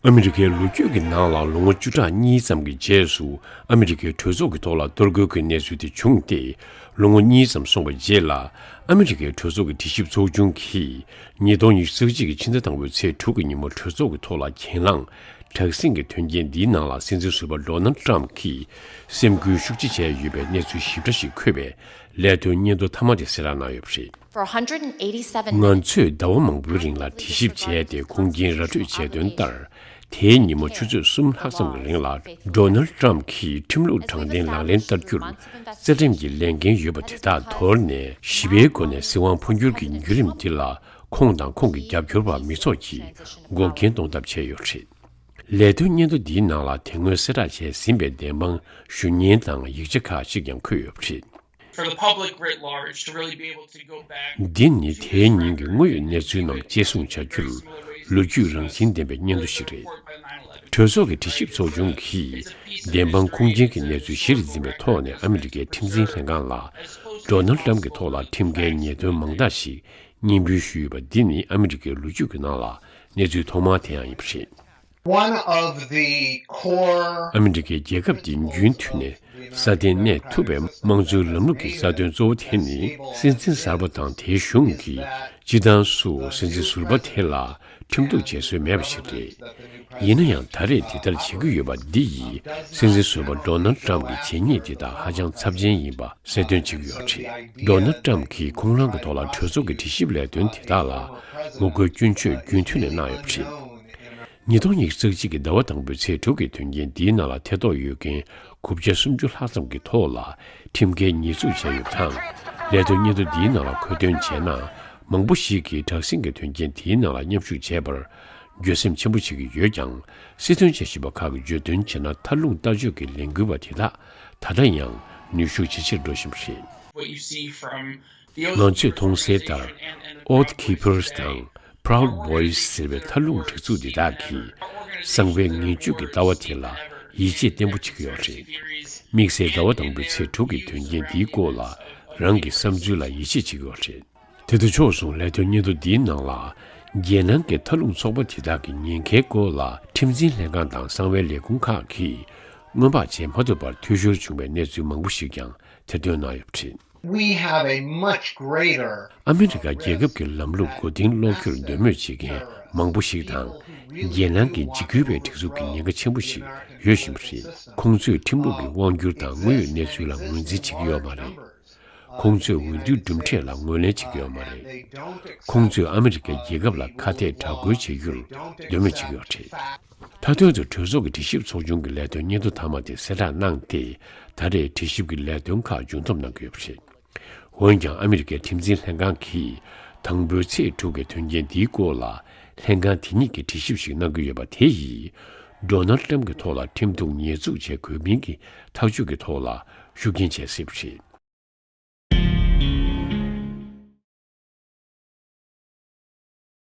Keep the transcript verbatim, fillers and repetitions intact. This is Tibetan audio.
ཨ་མི་རི་ཀའི་ལོ་རྒྱུས་ཀྱི་ནང་ལ་ལོ་ངོ་བཅུ་ཕྲག་གཉིས་ཙམ་གྱི་རྗེས་སུ་ཨ་མི་རི་ཀའི་གྲོས་ཚོགས་ཀྱི་ཐོག་ལ་གཏོར་རྒོལ་གྱི་གནས་ཚུལ་དེ་བྱུང་སྟེ། ལོ་ངོ་གཉིས་ཙམ་སོང་བའི་རྗེས་ལ་ཨ་མི་རི་ཀའི་གྲོས་ཚོགས་ཀྱི་དྲི་ཞིབ་ཚོགས་ཆུང་གིས་ཉིས་སྟོང་ཉི་ཤུ་རྩ་གཅིག་གི་ཕྱི་ཟླ་དང་པོའི་ཚེས་དྲུག་གི་ཉིན་མོ་གྲོས་ཚོགས་ཀྱི་ཐོག་ལ་གྱེན་ལངས་དྲག་ཟིང་གི་དོན་རྐྱེན་འདིའི་ནང་ལ་སྲིད་འཛིན་ཟུར་པ་ཌོ་ནལ་ཏྲམ་གྱིས་སེམས་འགུལ་ཤུགས་ཆེ་བྱས་ཡོད་པའི་གནས་ཚུལ་ཞིབ་ཕྲ་ཞིག་འཁོད་པའི་ལས་དོན་སྙན་ཐོ་མཐའ་མ་དེ་གསལ་བསྒྲགས་གནང་ཡོད་པ་རེད། For one hundred eighty-seven ང་ཚོས་ཟླ་བ་མང་པོའི་རིང་ལ་དྲི་ཞིབ་བྱས་ཏེ་ཁུངས་སྐྱེལ་ར་སྤྲོད་བྱས་དོན་ལྟར། དེའི་ཉིན་མོ་ཆུ་ཚོད་གསུམ་ལྷག་ཙམ་གྱི་རིང་ལ་ཌོ་ནལ་ཏྲམ་གྱིས་ཁྲིམས་ལུགས་དྲང་བདེན་ལག་ལེན་བསྟར་རྒྱུར་རྩ་ཁྲིམས་ཀྱི་ལས་འགན་ཡོད་པ་དེ་དག་དོར་ནས་ཞི་བའི་སྒོ་ནས་སྲིད་དབང་འཕོ་འགྱུར་གྱི་བརྒྱུད་རིམ་འདི་ལ་ཁོང་དང་ཁོང་གི་རྒྱབ་སྐྱོར་བ་མི་ཚོགས་ཀྱིས་འགོག་རྐྱེན་གཏོང་ཐབས་བྱས་ཡོད་པ་རེད། ལས་དོན་སྙན་ཐོ་འདིའི་ནང་ལ་དེ་སྔོན་གསལ་བསྒྲགས་བྱས་ཟིན་པའི་བདེན་དཔང་ཞུ་མཁན་དང་ཡིག་ཆ་ཁག་ཅིག་ཀྱང་འཁོད་ཡོད་པ་རེད། For the public writ large to really be able to go back འདི་ནི་དེའི་ཉིན་གྱི་དངོས་ཡོད་གནས་ཚུལ་རྣམས་གཅེས་སྲུང་བྱ་རྒྱུར་ལོ་རྒྱུས་རང་བཞིན་ལྡན་པའི་སྙན་ཐོ་ཞིག་རེད། གྲོས་ཚོགས་ཀྱི་དྲི་ཞིབ་ཚོགས་ཆུང་གིས་བདེན་དཔང་ཁུངས་སྐྱེལ་གྱི་གནས་ཚུལ་གཞིར་འཛིན་པའི་ཐོག་ནས་ཨ་མི་རི་ཀའི་ཁྲིམས་འཛིན་ལྷན་ཁང་ལ་ཌོ་ནལ་ཏྲམ་གྱི་ཐོག་ལ་ཁྲིམས་འགལ་ཉེས་དོན་མང་དག་ཞིག་སྙན་འབུལ་ཞུས་ཡོད་པ་འདི་ནི་ཨ་མི་རི་ཀའི་ལོ་རྒྱུས་ཀྱི་ནང་ལ་གནས་ཚུལ་ཐོག་མ་དེ་ཡང་ཡིན་པ་རེད། One of the core ཨ་མི་རི་ཀའི་རྒྱལ་ཁབ་དེ་རྒྱུན་མཐུད་ནས་སྲ་བརྟན་གནས་ཐུབ་པའི་དམངས་གཙོའི་ལམ་ལུགས་ཀྱི་རྩ་དོན་གཙོ་བོ་དེ་ནི་སྲིད་འཛིན་གསར་པ་དང་དེའི་གཞུང་གིས་སྤྱི་བཏང་སུ་སྲིད་འཛིན་ཟུར་པ་དེ་ལ་ཁྲིམས་གཏུག་བྱེད་སྲོལ་མེད་པ་ཞིག་རེད། ཡིན་ན་ཡང་ད་རེས་དེ་ལྟར་བྱེད་ཀྱི་ཡོད་པ་འདི་ཡིས་སྲིད་འཛིན་ཟུར་པ་ཌོ་ནལ་ཏྲམ་གྱི་བྱས་ཉེས་དེ་དག་ཧ་ཅང་ཚབས་ཆེན་ཡིན་པ་གསལ་སྟོན་བྱེད་ཀྱི་ཡོད་པ་རེད། ཌོ་ནལ་ཏྲམ་གྱིས་ཁོང་རང་གི་ཐོག་ལ་གྲོས་ཚོགས་ཀྱི་དྲི་ཞིབ་ལས་དོན་དེ་དག་ལ་ངོ་རྒོལ་སྐྱོན་བརྗོད་རྒྱུན་མཐུད་ནས་གནང་ཡོད་པ་རེད། ཉིས་སྟོང་ཉི་ཤུ་རྩ་གཅིག་གི་ཟླ་བ་དང་པོའི་ཚེས་དྲུག་གི་དོན་རྐྱེན་འདིའི་ནང་ལ་ཐེ་གཏོགས་ཡོད་མཁན་དགུ་བརྒྱ་སུམ་ཅུ་ལྷག་ཙམ་གྱི་ཐོག་ལ་ཁྲིམས་འགལ་ཉེས་འཛུགས་བྱས་ཡོད་པ་དང་། ལས་དོན་སྙན་ཐོ་འདིའི་ནང་ལ་མཁོ་འདོན་བྱས་ན། མང་པོ་ཞིག་གིས་དྲག་ཟིང་གི་དོན་རྐྱེན་དེའི་ནང་ལ་མཉམ་ཞུགས་བྱས་པར་འགྱོད་སེམས་ཆེན་པོ་བྱེད་ཀྱི་ཡོད་ཀྱང་། སྲིད་དོན་དཔྱད་ཞིབ་པ་ཁག་གིས་བརྗོད་དོན་བྱས་ན། མཐའ་ལྷུང་ལྟ་སྤྱོད་ཀྱི་ལས་འགུལ་བ་དེ་དག་ད་ལྟ་ཡང་ནུས་ཤུགས་ཇེ་ཆེར་འགྲོ་བཞིན་པ་རེད། What you see from the ང་ཚོས་མཐོང་གསལ་ལྟར། Oath Keepers དང་Proud Boys ཟེར་བའི་མཐའ་ལྷུང་སྒྲིག་འཛུགས་འདི་དག་གིས་གསང་བའི་ངན་སྤྱོད་ཀྱི་ལྟ་བ་དེ་ལ་ཡིད་ཆེས་བརྟན་པོ་བྱེད་ཀྱི་ཡོད་རེད། དམིགས་བསལ་ཟླ་བ་དང་པོའི་ཚེས་དྲུག་གི་དོན་རྐྱེན་འདིའི་སྐོར་ལ་རང་གི་བསམ་ཚུལ་ལ་ཡིད་ཆེས་བྱེད་ཀྱི་ཡོད་རེད། དེ་དང་ཕྱོགས་མཚུངས་ལས་དོན་སྙན་ཐོ་འདིའི་ནང་ལ། རྒྱལ་ནང་གི་མཐའ་ལྷུང་ཚོགས་པ་དེ་དག་གི་ཉེན་ཁའི་སྐོར་ལ་ཁྲིམས་འཛིན་ལྷན་ཁང་དང་གསང་བའི་ལས་ཁུངས་ཁག་གིས་སྔོན་དཔག་བྱེད་མ་ཐུབ་པར་འཐུས་ཤོར་བྱུང་བའི་གནས་ཚུལ་མང་པོ་ཞིག་ཀྱང་ཐེར་འདོན་གནང་ཡོད་པ་རེད། We have a much greater ཨ་མི་རི་ཀ་རྒྱལ་ཁབ་ཀྱི་ལམ་ལུགས་མགོ་རྟིང་སློག་རྒྱུར་འདོད་མོས་བྱེད་མཁན་མང་པོ་ཞིག་དང་། རྒྱལ་ནང་གི་འཇིགས་སྐུལ་བའི་སྒྲིག་འཛུགས་ཀྱི་ཉེན་ཁ་ཆེན་པོ་ཞིག་ཡོད་བཞིན་པ་རེད། ཁོང་ཚོས་ཁྲིམས་ལུགས་ཀྱི་དབང་སྒྱུར་དང་དངོས་ཡོད་གནས་ཚུལ་ལ་ངོས་འཛིན་བྱེད་ཀྱི་ཡོད་མ་རེད། ཁོང་ཚོས་འོས་བསྡུའི་གྲུབ་འབྲས་ལ་ངོས་ལེན་བྱེད་ཀྱི་ཡོད་མ་རེད། ཁོང་ཚོས་ཨ་མི་རི་ཀའི་རྒྱལ་ཁབ་ལ་ཁ་གཏད་དྲག་རྒོལ་བྱེད་རྒྱུར་འདོད་མོས་བྱེད་ཀྱི་ཡོད་རེད། མཐའ་དོན་དུ་གྲོས་ཚོགས་ཀྱི་དྲི་ཞིབ་ཚོགས་ཆུང་གི་ལས་དོན་སྙན་ཐོ་མཐའ་མ་དེ་གསལ་བསྒྲགས་གནང་སྟེ། ད་རེས་དྲི་ཞིབ་ཀྱི་ལས་དོན་ཁག་མཇུག་བསྡོམས་གནང་གི་ཡོད་པ་རེད། འོན་ཀྱང་ཨ་མི་རི་ཀའི་ཁྲིམས་འཛིན་ལྷན་ཁང་གིས་དང་པོའི་ཚེས་དྲུག་གི་དོན་རྐྱེན་འདིའི་སྐོར་ལ་ལྷན་ཁང་དེ་ཉིད་ཀྱིས་དྲི་ཞིབ་ཞིག་གནང་གི་ཡོད་པ་དེ་ཡིས། ཌོ་ནལ་ཏྲམ་གྱི་ཐོག་ལ་ཁྲིམས་གཏུག་ཉེས་འཛུགས་བྱེད་དགོས་མིན་གྱི་ཐག་གཅོད་ཀྱི་ཐོག་ལ་ཤུགས་རྐྱེན་བྱེད་སྲིད་པ་རེད།